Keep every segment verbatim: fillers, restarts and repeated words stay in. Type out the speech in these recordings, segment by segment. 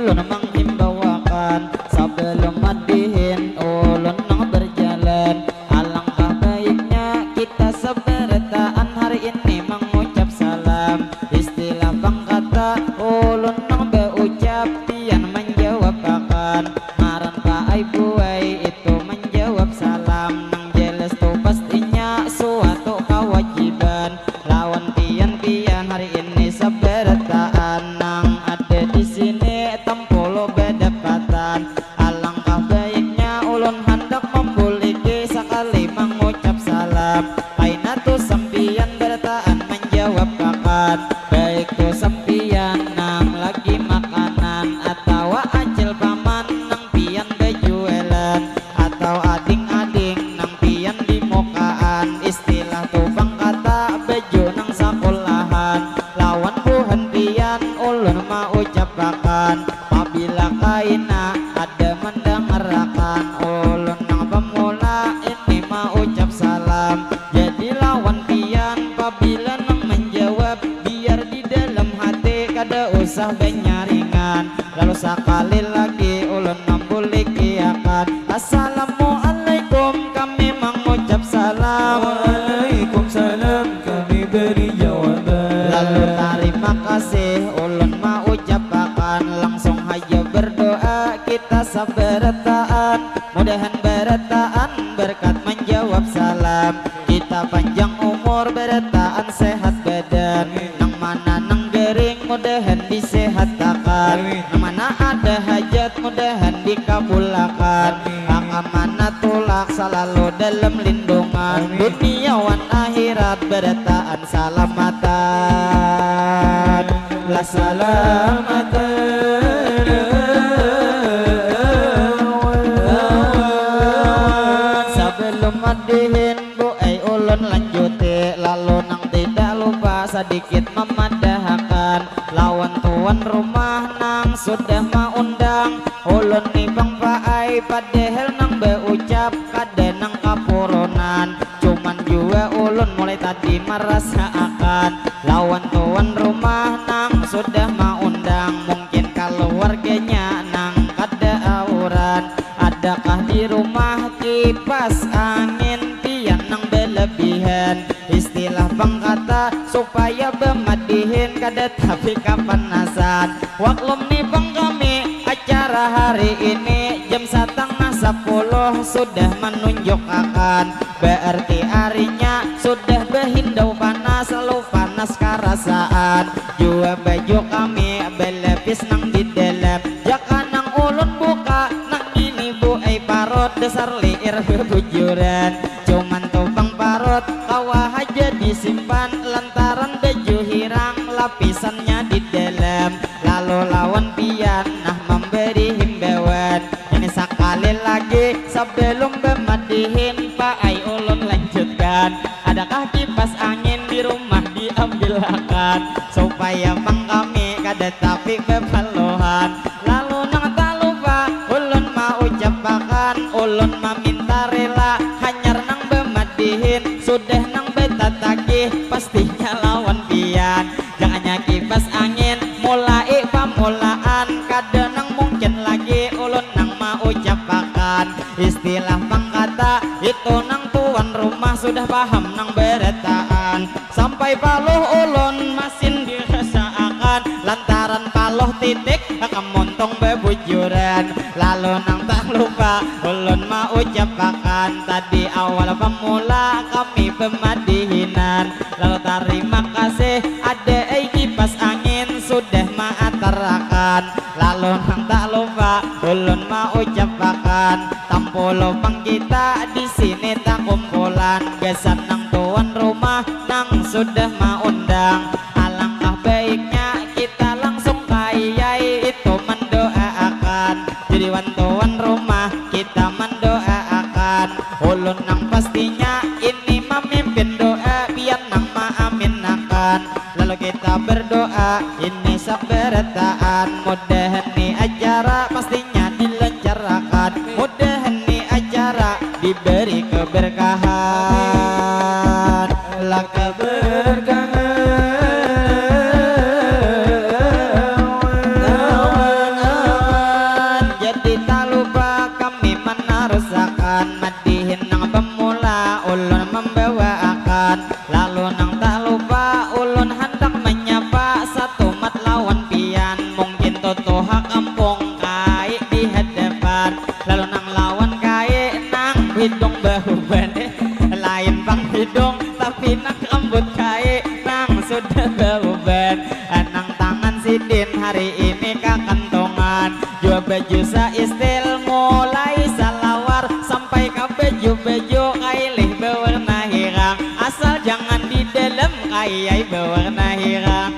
Ulun manghimbauakan, sebelum madihin ulun nang berjalan, alangkah baiknya kita seberataan hari ini mengucap salam. Istilah pangkata ulun nang baucap, pian manjawabakan. Ngaran paai buai itu manjawab salam, nang jelas tu pastinya suatu kawajiban. Lawan pian-pian hari ini sabarataan nang ada di sini tampulu badapatan. Alangkah baiknya ulun handak mambuliki sakali mangucap salam. Kaina tu sampiyan barataan manjawab kakan, baik tu sampiyan nang lagi makanan atawa acil paman nang pian bajualan atau ading-ading nang pian di mukaan. Istilah tu pangkata baju nang sakulahan. Lawan buhan pian ulun maucapakan, pabila kaina ada mandangarakan ulun nang pamula ini maucap salam. Jadi lawan pian pabila nang manjawab, biar di dalam hati kada usah banyaringan. Lalu sakali lagi ulun mambulikiakan, "Assalamualaikum," kami mangucap salam. "Waalaikumsalam," kami beri jawaban. Lalu tarima kasih ulun maucapakan, langsung haja berdoa kita sabarataan. Mudahan barataan berkat manjawab salam, kita panjang umur barataan sehat badan. Nang mana nang garing mudahan disehatakan. Nang mana ada hajat mudahan dikabulakan. Nang mana tulak salalu dalam lindungan. Dunia wan akhirat barataan salamatan. Lah salamatan. Sebelum madihin buai ulun lanjuti, lalu nang tidak lupa sadikit mamadahakan lawan tuan rumah nang sudah maundang. Ulun ni pang paai padahal nang baucap kada nang kapurunan. Cuman jua ulun mulai tadi marasaakan lawan tuan rumah nang sudah maundang. Mungkin kaluarganya nang kada auran. Adakah di rumah kipas angin pian nang balabihan? Istilah pangkata supaya bamadihin kada tapi kapanasan. Waklum ni pang kami, acara hari ini jam satangah sapuluh sudah manunjukakan. Baarti arinya sudah bahindau panas, lalu panas karasaan. Jua baju kami balapis nang di dalam. Jaka nang ulun buka, nang ini buai parut dasar liir babujuran. Cuman tu pang parut kawa haja disimpan lantaran baju hirang lapisannya di dalam. Lalu lawan pian nah mambari himbauan. Ini sakali lagi sabalum bamadihin paai ulun lanjutkan. Adakah kipas angin di rumah diambilakan supaya pang kami kada tapi bapaluhan. Lalu nang talupa ulun maucapakan, ulun maminta rila hanyar nang bamadihin sudah nang batatagih pastinya lawan pian. Jangannya kipas angin mulai pamulaan, kada nang mungkin lagi ulun nang maucapakan. Istilah pangkata itu nang tuan rumah sudah paham nang barataan. Sampai paluh ulun masin dirasaakan lantaran paluh titik kamuntung babujuran. Lalu nang tak lupa ulun maucapakan tadi awal pamula kami pamadihinan. Lalu tarima kasih ada ai kipas angin sudah maatarakan. Lalu nang tak lupa ulun maucapakan tampulu pang kita di sini takumpulan gasan nang tuan rumah nang sudah maundang. Alangkah baiknya kita langsung kayai itu mandoaakan. Jadi wan tuan rumah kita mandoaakan. Ulun nang pastinya ini mamimpin doa, pian nang maaminakan. Lalu kita berdoa ini sabarataan. Mudahan ni acara pastinya dilancarakan. Mudahan ni acara diberi keberkahan. Lah keberkahan. Awan, awan, Kampung kai di hadapan, lalu nang lawan kai nang hidung bahuban, eh, lain pang hidung tapi nang rambut kai nang sudah bahuban. Nang tangan sidin hari ini kakantongan, jua baju saistil mulai salawar sampai ka baju-baju kailih bawarna hirang, asal jangan di dalam kayai bawarna hirang.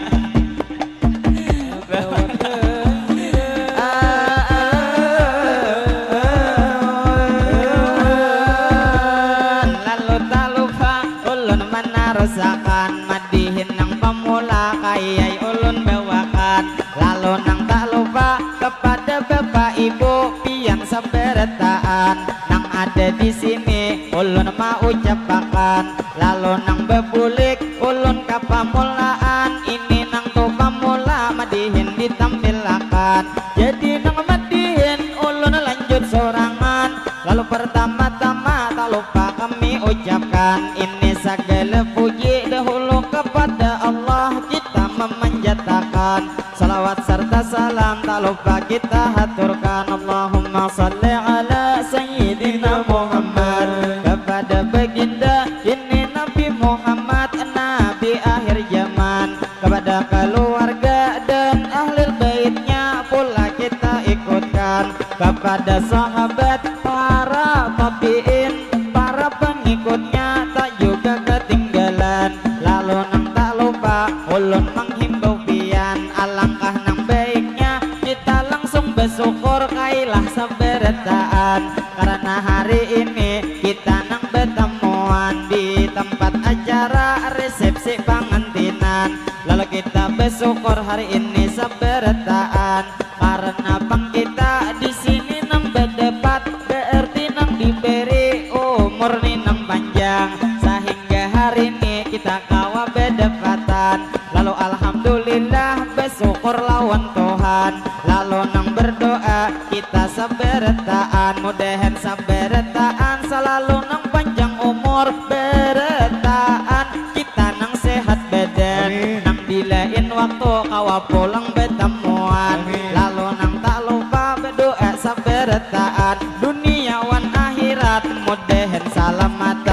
Lalu tak lupa ulun manarusakan madihin nang pamula kayai ulun bawakan. Lalu nang tak lupa kepada bapak ibu pian sabarataan nang ada di sini ulun maucapakan. Lalu nang babulik ulun ka pamulaan ini nang tu pamula madihin ditampilakan. Jadi nang madihin ulun lanjut sorangan. Lalu pertama-tama tak lupa kami ucapkan ini sagala puji dahulu kepada Allah kita memanjatakan. Salawat serta salam tak lupa kita haturkan. Allahumma salli ala Sayyidina Muhammad. Kepada baginda ini Nabi Muhammad, Nabi akhir zaman. Kepada keluarga dan ahli baitnya pula kita ikutkan. Kepada sahabat, para tabiin, para pengikutnya tak juga ketinggalan. Lalu nang tak lupa ulun menghimbau pian, alangkah nang baiknya kita langsung bersyukur kailah sabarataan. Karena hari ini kita nang bertemuan di tempat acara resepsi pengantinan. Lalu kita bersyukur hari ini sabarataan. Karena pang kita di sini nang berdebat, berarti nang diberi umur ni nang panjang. Sehingga hari ini kita kawa bedepatan. Lalu alhamdulillah, besyukur lawan Tuhan. Lalu nang berdoa kita sabarataan, mudahan sabarataan salalu nang panjang umur, barataan kita nang sehat badan. Amin. Nang di lain waktu kawa pulang betemuan. Amin. Lalu nang tak lupa berdoa sabarataan, dunia wan akhirat mudahan salamatan.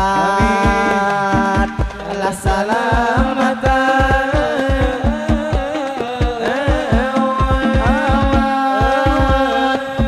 Amin. Lah salamatan.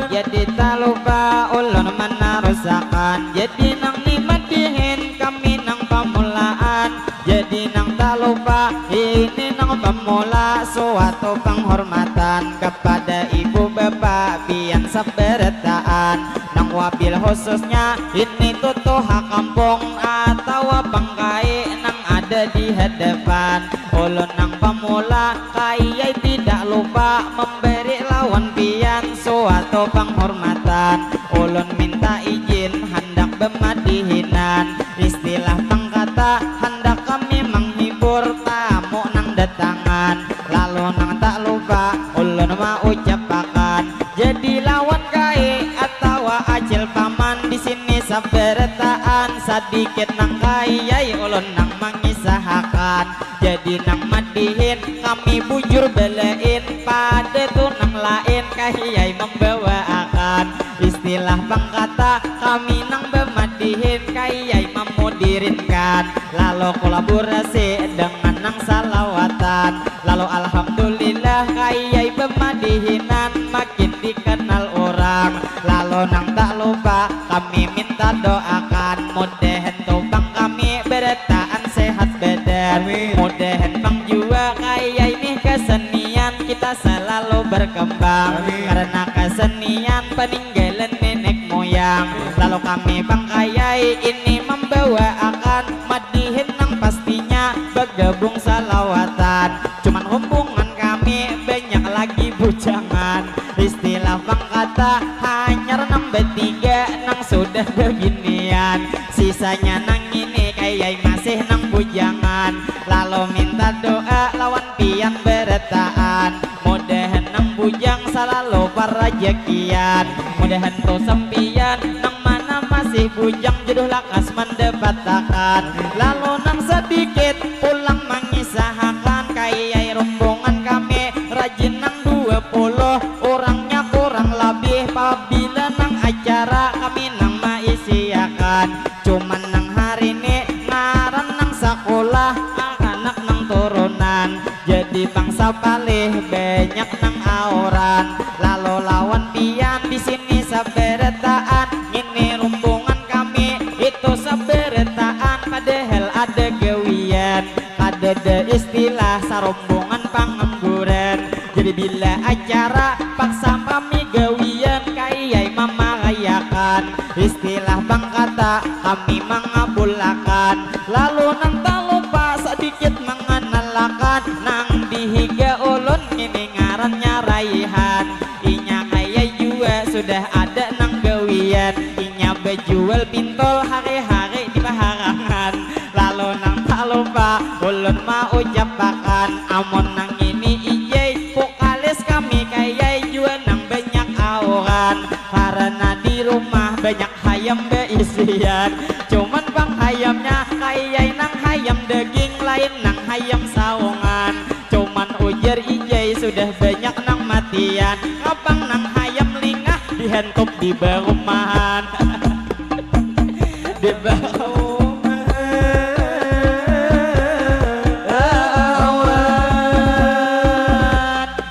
Jadi tak lupa ulun manarusakan. Jadi nang ni madihin kami nang pamulaan. Jadi nang tak lupa ini nang pamula suatu penghormatan kepada ibu bapa pian sabarataan. Nang wabil khususnya ini tutuha kampung atawa pangkai nang ada di hadapan. Ulun nang pamula kayai tidak lupa memberi lawan pian suatu penghormatan. Ulun minta izin handak bemadihinan. Istilah pangkata handak kami menghibur tamu nang datangan. Lalu nang tak lupa ulun maucapakan. Jadi lawan kai atawa acil paman di sini sabarataan, sadikit nang kayai ulun nang mangisahakan. Jadi nang madihin kami bujur balain, pada tu nang lain kayai mambawaakan. Istilah pangkata kami nang bamadihin kayai mamudirinkan. Lalu kolaborasi dengan nang salawatan. Lalu alhamdulillah kayai bamadihinan makin dikenal urang. Lalu nang tak lupa kami minta doakan, mudahan tu pang kami barataan sehat badan. Amin. Mudahan pang jua kayai nih kesenian kita selalu berkembang. Amin. Karena kesenian peninggalan nenek moyang. Lalu kami pang kayai ini mambawaakan madihin nang pastinya bagabung salawatan. Cuman rombongan kami banyak lagi bujangan. Istilah pangkata hanyar nang batiga nang sudah babinian. Sisanya nang ini kayai masih nang bujangan. Lalu minta doa lawan pian barataan. Mudahan nang bujang salalu parajakian. Mudahan tu sampiyan nang mana masih bujang jodoh lakas mandapatakan. Lalu nang sadikit pulang mangisahakan, kayai rombongan kami rajin nang dua puluh, urangnya Wan pian di sini sabarataan, ngini rumbungan kami itu sabarataan, padahal ada gawian, kadada istilah sarumbungan pangangguran. Jadi bila acara paksa kami gawian, kayai mamarayakan istilah bangkata kami mangabulakan. Lalu nang talupa sadikit manganalakan, nang dihiga ulun ngini ngarannya Raihan. Inya kaya jua sudah ada nang gawian, inya bajual pintol hari-hari di paharangan. Lalu nang talupa ulun maucapakan, amun nang ini ijai pukalis kami kayai jua nang banyak auran, karana di rumah banyak hayam baisian. Cuman pang hayamnya kayai nang hayam daging, lain nang hayam saungan. Cuman ujar ijai sudah banyak nang matian, ngapang nang hayam lingah dihantup di barumahan. Di barumahan.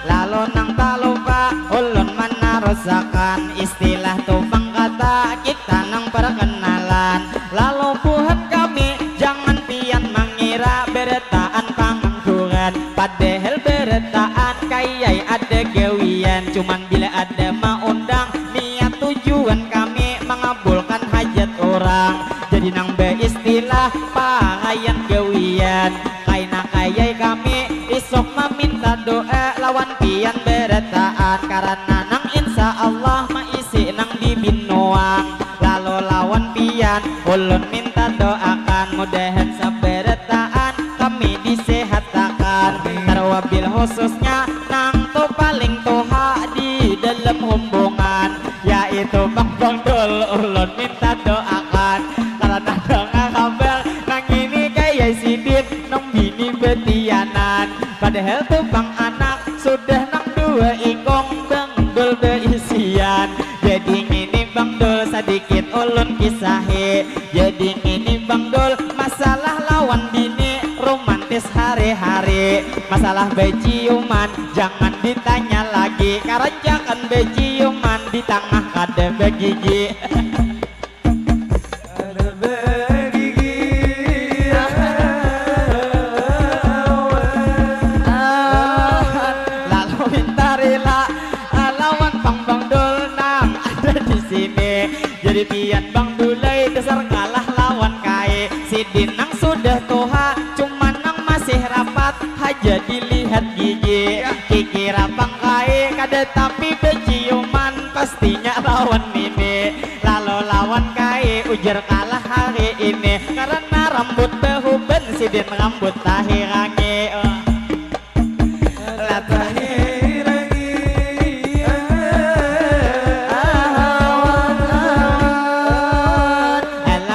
Lalu nang talupa ulun manarusakan istilah tubang kata kita nang perkenalan. Lalu buhan kami, jangan pian mangira barataan pangangguran, padahal barataan kayai ada gawian. Cuman bila ada maundang, niat tujuan kami mangabulkan hajat urang. Jadi nang baistilah parayan gawian. Kaina kayai kami isuk maminta doa lawan pian barataan, karana nang insya Allah maisi nang di binuang. Lalu lawan pian ulun minta doakan, mudahan sabarataan kami disehatakan. Terwabil khususnya nang tu paling tuha di dalam humbungan, yaitu Bang Bangdul, ulun minta doakan. Karena dengar kabar nang ini kaya sidin nang bini betianan. Padahal tu Bang anak sudah nang dua ikung, Bang Dul beisian. Jadi ngini Bang Dul, sadikit ulun kisahi. Jadi ngini Bang Dul, masalah lawan bini romantis hari-hari. Masalah beciuman jangan ditanya lagi. Karancakan beciuman di tangah kada bagigi. Kada bagigi. Lalu minta rila lawan Bang Bangdul nang ada di sini. Jadi pian Bang Dulai dasar kalah lawan kai. Sidin nang sudah tuha, cuman nang masih rapat haja dilihat gigi. Kikira Bang kai kada tapi beciuman pastinya lawan nini. Lalu lawan kai ujar kalah hari ini karena rambut behuban sidin rambut tahirangi. Oh. Lah tahirangi.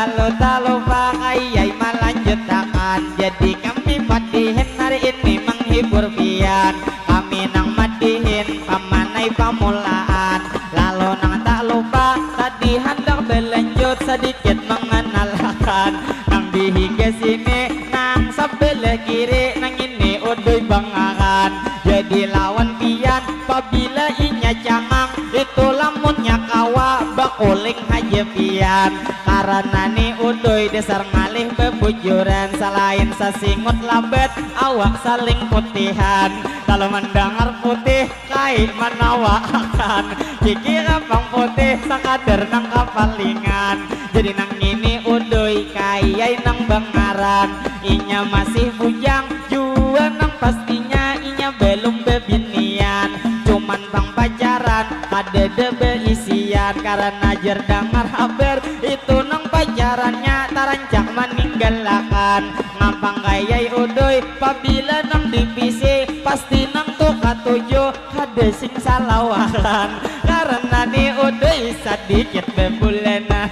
Lalu talupa kayai malanjutakan. Jadi kami madihin hari ini menghibur pian. Kami nang madihin pamanai pamulaan. Lalu nang tak lupa tadi handak berlanjut sedikit mengenalkan. Nang di higa sini, nang sebelah kiri, nang ini Udoy bangaran. Jadi lawan pian, pabila inya cangang, itu lamunnya kawa bakuling haja pian. Karena ni Udoy dasar ngalih bebujuran, selain sasingut labat, awak saling putihan. Kalau mendengar putih, kai manawaakan, kikira pang putih sakadar nang kapalingan. Jadi nang ini Udoy kayai nang bangaran, inya masih bujang jua nang pastinya inya belum bebinian, cuman pang pacaran kadada beisian. Karena jer dangar habar itu nang pacarannya tarancak maninggalakan. Ngapang kayai Udoy pabila nang di P C pasti nang tu katuju. Kada sing salawaran karena ni Udoy sadikit bebulanan.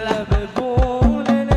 Lah bebulanan.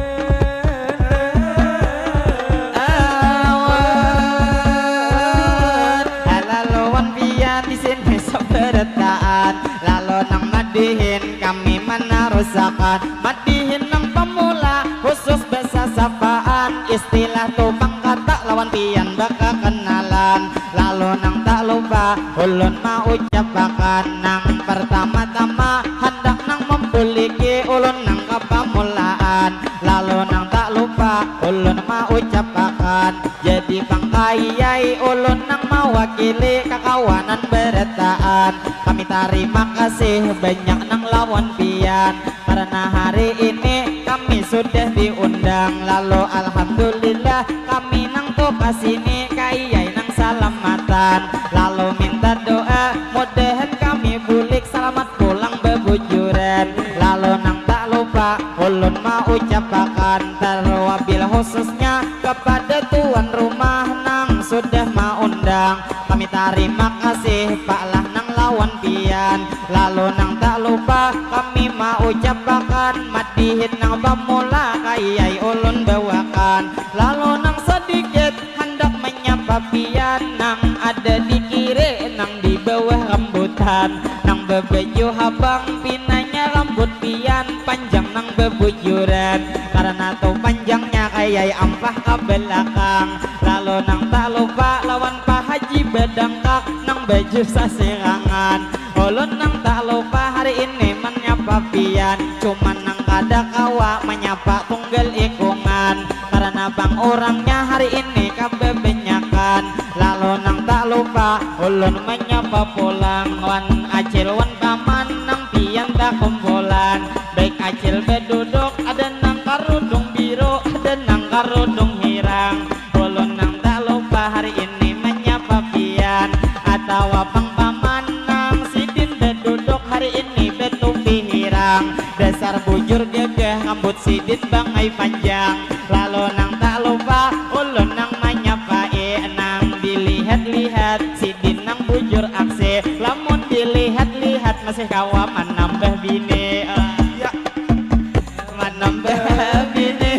Awan. Laluan pian di sini sabarataan. Lalu nang madihin kami manarusakan. Madihin nang pamula khusus basasapaan. Istilah tu pangkata lawan pian bakakenalan. Lalu nang tak lupa Ulun maucapakan nang pertama-tama handak nang membuliki ulun nang kepamulaan. Lalu nang tak lupa ulun maucapakan jadi pangkayai ulun nang mawakili kakawanan berataan. Kami tarima kasih banyak nang lawan pian karena hari ini kami sudah diundang. Lalu alhamdulillah kami nang tu kasini kayai nang salamatan. Lalu minta doa mudahan kami bulik salamat pulang bebujuran. Lalu nang tak lupa ulun maucapakan terwabil khususnya kepada tuan rumah nang sudah maundang. Kami tarima kasih pak lah nang lawan pian. Lalu nang tak lupa kami maucapakan madihin nang bamula kayai ulun bawakan. Lalu nang sedikit handak menyapa pian nang ada di kiri nang di bawah rambutan nang bebaju habang pinanya rambut pian panjang nang bebujuran karena tu panjangnya kayai ampah ke belakang. Lalu nang tak lupa lawan Pak Haji bedangkak nang baju sasirangan. Ulun nang tak lupa hari ini menyapa pian cuman nang kada kawa menyapa tunggal ikungan karena bang urangnya hari ini kabebenyakan. Lalu nang tak lupa ulun menyapa pulang wan acil wan paman nang pian takumpulan. Baik acil beduduk ada nang karudung biru ada nang karudung hirang. Ulun nang tak lupa hari ini menyapa pian atawa pang paman nang sidin beduduk hari ini betupi hirang. Dasar bujur gagah rambut sidin bangai panjang. Lalu nang tak lupa ulun nang manyapai nang dilihat-lihat sidin nang bujur aksi lamun dilihat-lihat masih kawa manambah bini. Ya. Manambah bini.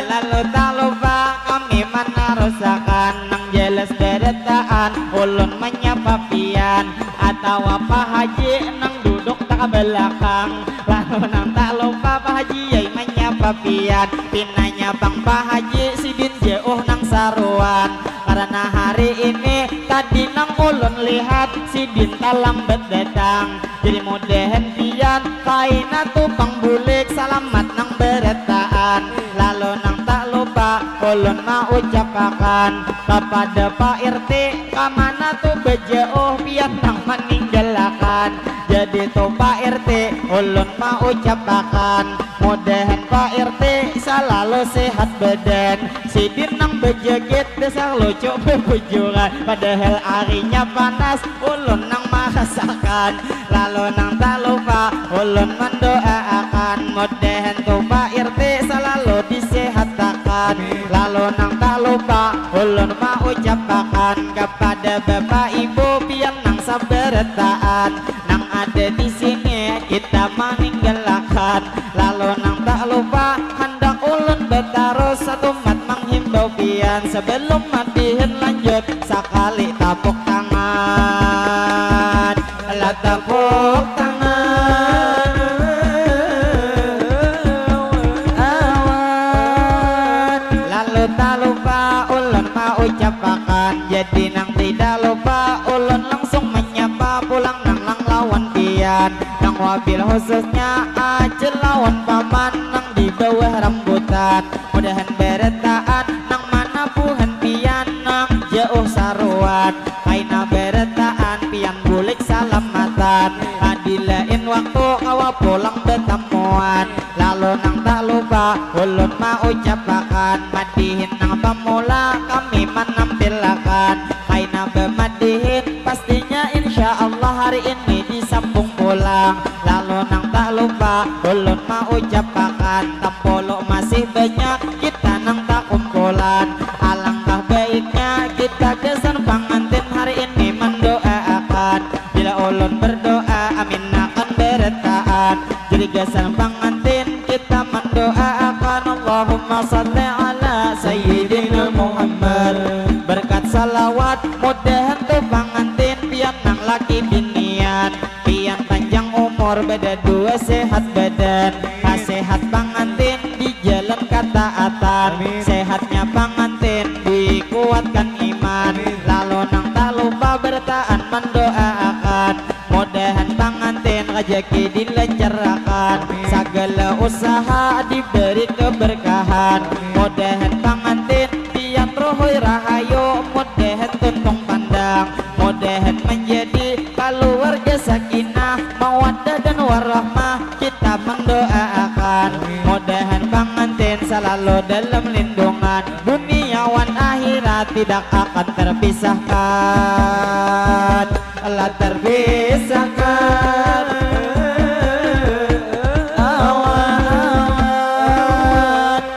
Lalu tak lupa kami manarusakan nang jelas berataan ulun menyapa pian atawa Pak Haji nang duduk tak belakang. Lalu nang tak lupa Pak Haji yai menyapa pian pinanya bang Pak Haji sidin jauh nang saruan karena hari ini tadi nang ulun lihat sidin talambat datang. Jadi mudahan pian kaina tu pang bulik salamat nang berataan. Lalu nang tak lupa ulun maucapakan kepada Pak R T kamana tu bejauh pian nang maninggalakan. Jadi tu Pak R T ulun maucapakan mudahan Pak R T salalu sehat badan. Sidin nang bejegit dasar lucu bebujuran padahal arinya panas ulun nang marasakan. Lalu nang tak lupa ulun mendoaakan mudahan tu Pak R T salalu disehatakan. Lalu nang tak lupa ulun maucapakan kepada bapak ibu pian nang sabarataan nang ada di sini kita maninggalakan. Lalu nang tak lupa handak ulun betarus satumat manghimbau pian sebelum madihin lanjut sakali tapuk tangan. Lah tapuk tangan. Awan. Lalu tak lupa ulun maucapakan jadi nang tidak lupa ulun langsung menyapa pulang nang nang lawan pian nang wabil khususnya acil lawan paman nang di bawah rambutan. Mudahan berataan nang mana buhan pian nang jauh saruan kaina berataan pian bulik salamatan. Di lain waktu kawa pulang betamuan. Lalu nang tak lupa ulun maucapakan madihin nang pamula kami manampilakan kaina bamadihin pastinya insya Allah hari ini disambung pulang. Lalu nang tak lupa ulun maucapakan tampulu masih banyak kita nang takumpulan. Alangkah baiknya kita gasan pangantin hari ini mandoaakan. Bila ulun berdoa amin akan berataan. Jadi gasan pangantin kita mandoaakan Allahumma salli ala sayyidina Muhammad. Berkat salawat mudahan tu pangantin pian nang laki binian pian panjang umur bada dua sehat badan. Sehat pangantin di jalan kataatan. Kan iman, lalu nang tak lupa bertaan mendoaakan. Mudahan pangantin rejeki dilancarkan, segala usaha diberi keberkahan. Mudahan pangantin pian ruhui rahayu, mudahan tuntung pandang, mudahan menjadi keluarga sakinah, mawaddah dan warahmah. Kita mendoaakan, mudahan pangantin selalu dalam lindungan, dunia wan akhirat tidak akan terpisahkan. Lah terpisahkan. Awan.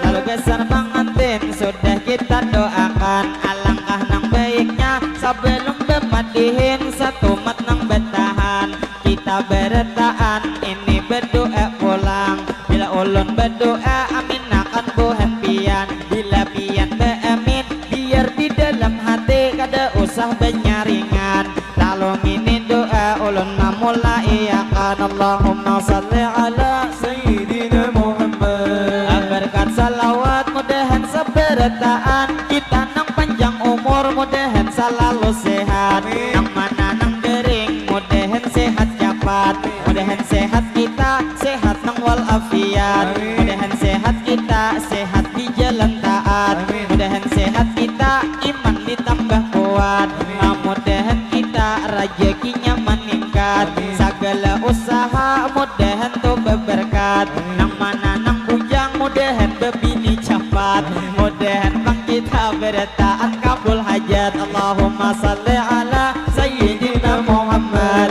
Lalu gasan pangantin sudah kita doakan, alangkah nang baiknya sebelum bemadihin satumat nang betahan. Kita berataan ini berdoa pulang. Bila ulun berdoa, amin akan buhan pian. Bila pian beamin, biar di dalam hati kada usah banyaringan. Lalu ngini doa ulun mamulai akan, Allahumma salli ala Sayyidina Muhammad. Berkat salawat mudahan sabarataan, kita nang panjang umur mudahan salalu sehat. Amin. Nang mana nang gering mudahan sehat capat. Mudahan sehat kita, sehat nang walafiat. Amin. Mudahan sehat kita, sehat di jalan taat. Amin. Mudahan sehat kita, iman ditambah kuat. Amin. Ah, mudahan kita rajakinya maningkat. Amin. Sagala usaha mudahan tu babarkat. Amin. Nang mana nang bujang mudahan babini capat. Amin. Mudahan pang kita barataan kabul hajat. Allahumma salli ala Sayyidina Muhammad.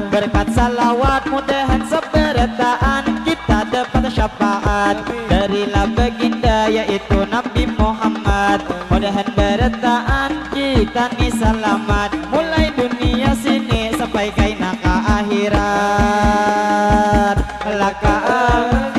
Berkat salawat mudahan sabarataan kita dapat syafaat. Darilah baginda yaitu Nabi Muhammad. Mudahan barataan kita ni salamat, mulai dunia sini sampai kaina ka akhirat. Lah ka akhirat.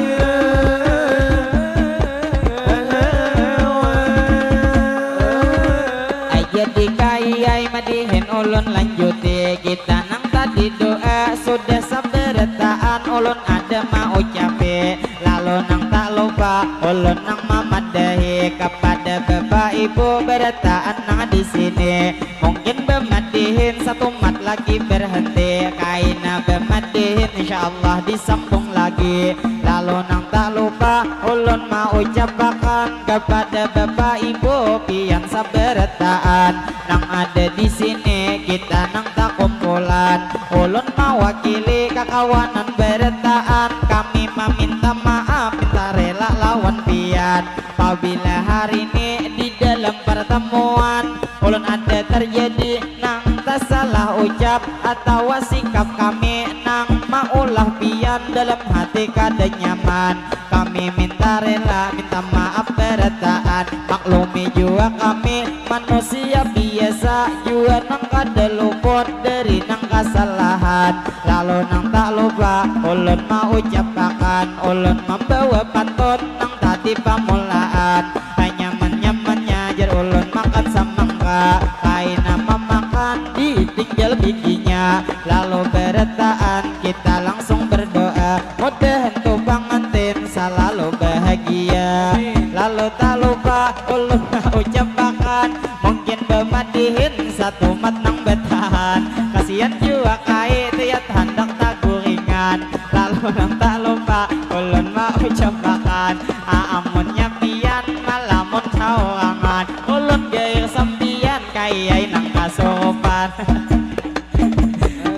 Ai jadi kayai madihin ulun lanjuti, kita nang tadi doa sudah sabarataan ulun ada maucapi. Lalu nang tak lupa ulun nang mamadahi kapada bapak ibu barataan nang di sini. Mungkin bamadihin satumat lagi berhenti, kaina bamadihin, insya Allah disambung lagi. Lalu nang tak lupa ulun maucapakan kapada bapak ibu pian sabarataan nang ada di sini, kita nang takumpulan. Ulun mawakili kakawanan barataan, kami maminta maaf, minta rela lawan pian. Pabila hari ini di dalam pertemuan ulun ada terjadi nang tasalah ucap atawa sikap kami nang maulah pian dalam hati kada nyaman, kami minta rela, minta maaf barataan. Maklumi jua kami manusia biasa jua nang kada luput dari nang kasalahan. Lalu nang tak lupa ulun maucapakan, ulun mambawa pantun nang tadi pamulaan. Panyaman-nyamannya jar ulun makan samangka, kaina mamakan ditinggal biginya. Lalu barataan kita langsung berdoa, mudahan tu pangantin salalu bahagia. Lalu tak lupa ulun ucapakan, mungkin bamadihin satumat nang batahan. Kasian jua kai tiat handak taguringan. Lalu nang tak lupa ulun maucapakan, aamunnya pian malamun saurangan, ulun gair sampian kayai nang kasurupan.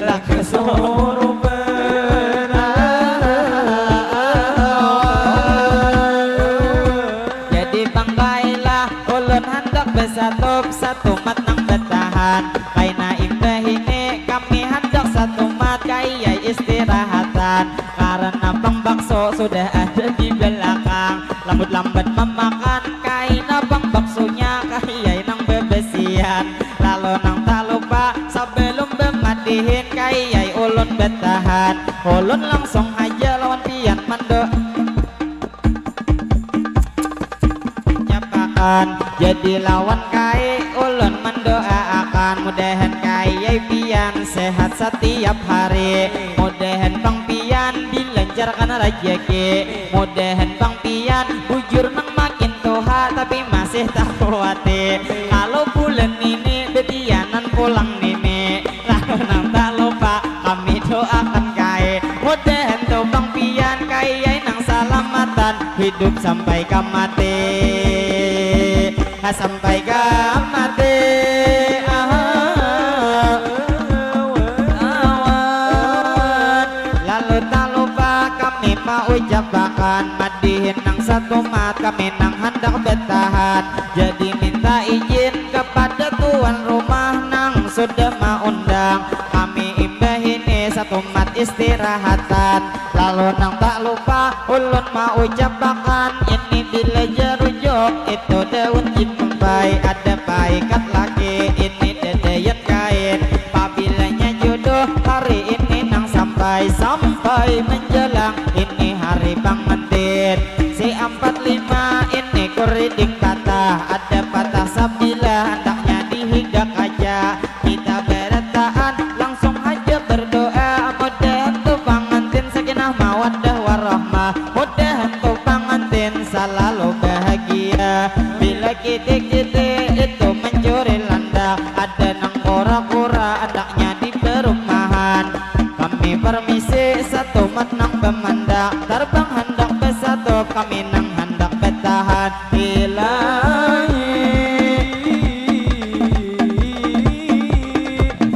Lah kasurupan. Jadi pang bailah ulun handak basatup satumat nang batahan. Kaina imbah ini kami handak satumat kayai istirahatan. Karena pang bakso sudah ada di belakang. Lambut-lambat mamakan, kaina pang baksonya, kayai nang babasian. Lalu nang tak lupa, sabalum bamadihin, kayai ulun batahan. Ulun langsung haja lawan pian mando. Ucapakan, jadi lawan kai ulun mandoaakan, mudahan kayai pian sehat satiap hari, mudahan pang pian dilancarkan rajaki, mudahan pang pian bujur nang makin tuha tapi masih takuati. Kalau Hidup sampai ka mati, sampai ka mati. Aha. Awan. Lalu tak lupa kami maucapakan madihin nang satumat kami nang handak batahan. Jadi minta izin kepada tuan rumah nang sudah maundang kami imbah ini satumat istirahatan. Lalu nang tak lupa ulun maucapakan ini bila jarujuk itu daun jimpai ada paikat laki ini dadayan kain. Pabilanya jodoh hari ini nang sampai sampai menjelang ini hari pangantin. Si ampat lima ini kuriding patah ada patah sabila andaknya dihiga kaca. Kita berataan langsung haja berdoa mudahan tu pangantin sakinah mawaddah warahmah mudahan tu pangantin salalu bahagia. Bila kitik-kitik itu mencuri landak ada nang kura-kura andaknya di perumahan. Kami permisi satumat nang bamandak tarbang handak basatup kami nang handak batahan. Ilahi.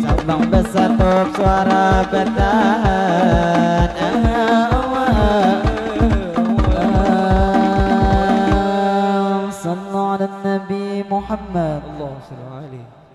Sabang basatup suara batahan. Ah, ah, ah. Sallu ala Nabi Muhammad. Allahumma salli alaihi.